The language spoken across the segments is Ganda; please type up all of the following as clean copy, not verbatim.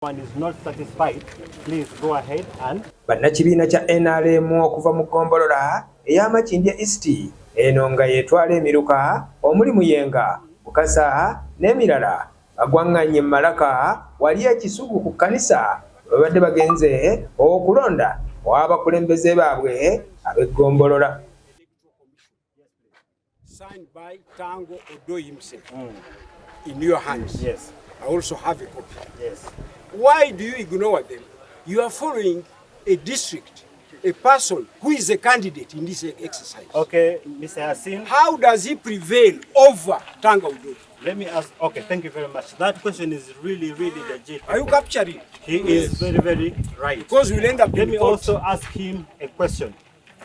One is not satisfied, please go ahead and Bannakibiina kya NRM okuva mu ggombolola eya Makindye East eno nga y'etwala emiruka omuli Muyenga, Bukasa n'emirala bagwaŋŋanye mu malaka wali e Kisugu ku kkanisa we babadde bagenze okulonda abakulembeze baabwe ab'eggombolola. Signed by Tanga Odoi himself in your hands. Yes. I also have a copy. Yes. Why do you ignore them? You are following a district, a person who is a candidate in this exercise. Okay, Mr. Yasin, How does he prevail over Tanga Odoi? Let me ask. Okay, thank you very much. That question is really, really legit. Are you capturing? He is very, very right. Because we'll end up Let in me court. Also ask him a question.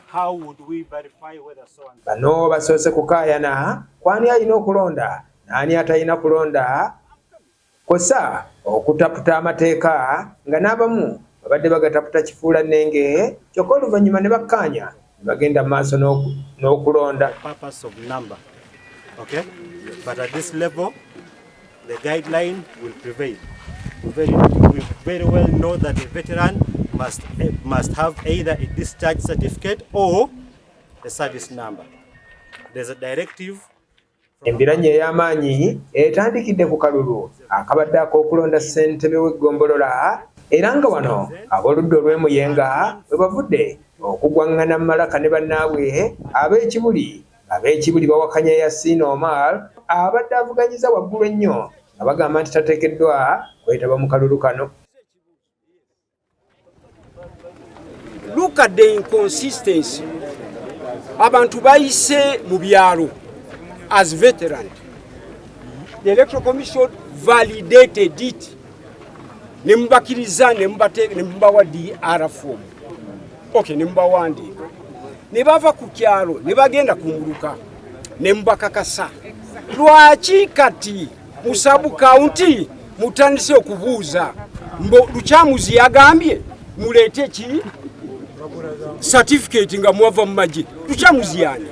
How would we verify whether so and Bano basoose kukaayana kwani alina okulonda n'ani atalina kulonda kw'ossa okutaputa amateeka nga n'abamu babadde bagataputa kifuulannenge kyokka oluvannyuma ne bakkaanya ne bagenda mu maaso n'okulonda. Purpose of number? Okay? But at this level, the guideline will prevail. We very well know that a veteran must have either a discharge certificate or a service number. There's a directive. Embiranye ey'amaanyi etandikidde ku kalulu akabadde ak'okulonda ssentebe w'eggombolola era nga wano ab'oludda olw'emuyenga bwe bavudde okugwaŋŋana mu malaka ne bannaabwe ab'ekibuli. Ab'ekibuli bawakanya Yasin Omar abadde avuganyiza waggulu ennyo nga bagamba nti tateekeddwa kwetaba mu kalulu kano. Look at the inconsistency. Abantu bayise mu byalo as veteran. The Electoral Commission validated it. Ne mubakiriza ne mubawa DR form. Okay, ne mubawandiika. Ne bava ku kyalo ne bagenda ku muluka ne mubakakasa. Lwaki kati mu sub county mutandise okubuuza mbo Lukyamuzi yagambye muleete ki certificate nga mwava mu magye? Lukyamuzi yani?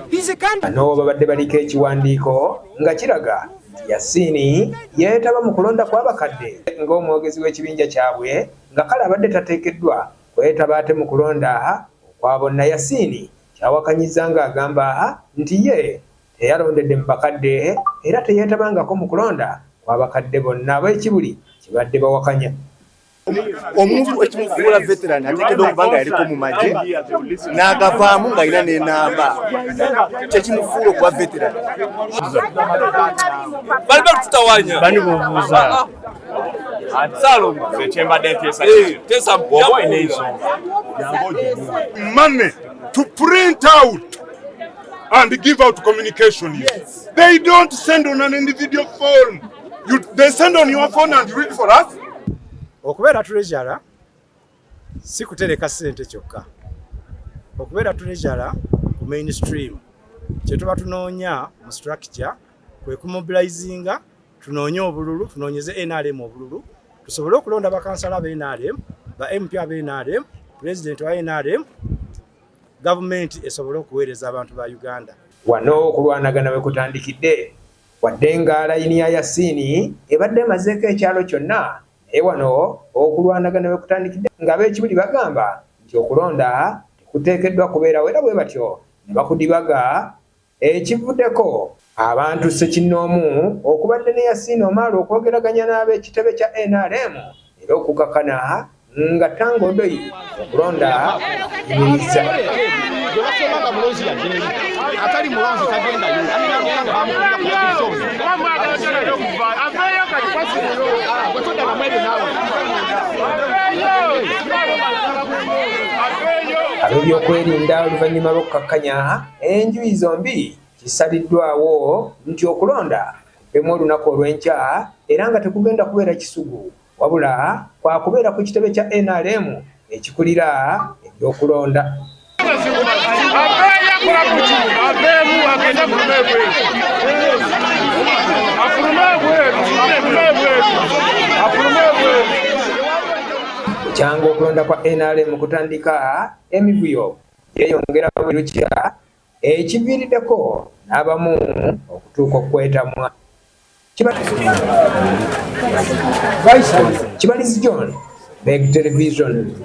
He's a candidate. Bano babadde baliko ekiwandiiko nga kiraga nti Yasiini yeetaba mu kulonda kw'abakadde ng'omwogezi w'ekibinja kyabwe nga kale abadde tateekeddwa kwetaba ate mu kulonda okwa bonna. Yasiini kyawakanyiza ng'agamba nti ye teyalondedde mu bakadde era teyeetabangako mu kulonda kw'abakadde bonna. Ab'ekibuli kibadde bawakanya. Omuntu ekimufuula veteran ateekeddwa okuba nga yaliko mu magye n'agavaamu ng'alina n'enamba kyekimufuula okuba veteran. Bali batutawanya. Bani bobuuza? Salongo. Kyembadde nteesa, Teesa. bw'oba olina ensonga jangu ogibuuze. Money to print out and give out communications. They don't send on an individual phone. They send on your phone and read for us. Okubeera treasurer si kutereka ssente kyokka. Okubeera treasurer ku mainstream kye tuba tunoonya mu structure kwe kumobilizinga tunoonye obululu, tunoonyeze NRM obululu tusobole okulonda bakansala aba NRM, ba MP aba NRM, pulezidenti wa NRM, gavumenti esobole okuweereza abantu ba Uganda. Wano okulwanagana we kutandikidde wadde nga layini ya Yasiini ebadde emazeeko ekyalo kyonna naye wano okulwanagana we kutandikidde ng'ab'ekibuli bagamba nti okulonda tekuteekeddwa kubeerawo era bwe batyo ne bakudibaga ekivuddeko abantu ssekinnoomu okubadde ne Yasiini Omar okwogeraganya n'ab'ekitebe kya NRM era okukakana nga Tanga Odoi okulonda yimiriza. Nga mulonzi yagenda, atali mulonzi tagendayo. Bamukubira ku zone bwetodda ebyo naawe. Ab'ebyokwerinda oluvannyuma lw'okukakkanya enjuyi zombi kisaliddwawo nti okulonda kuddemu olunaku olw'enkya era nga tekugenda kubeera Kisugu wabula kwakubeera ku kitebe kya NRM ekikulira ebyokulonda. Aveemu agende afulume ebweru, afulume ebweru, afulume ebweru, afulume ebweru. Kyanga okulonda kwa NRM kutandika emivuyo gyeyongera buli lukya ekiviiriddeko n'abamu okutuuka okwetamwa. Kibalizi John, Meg Television.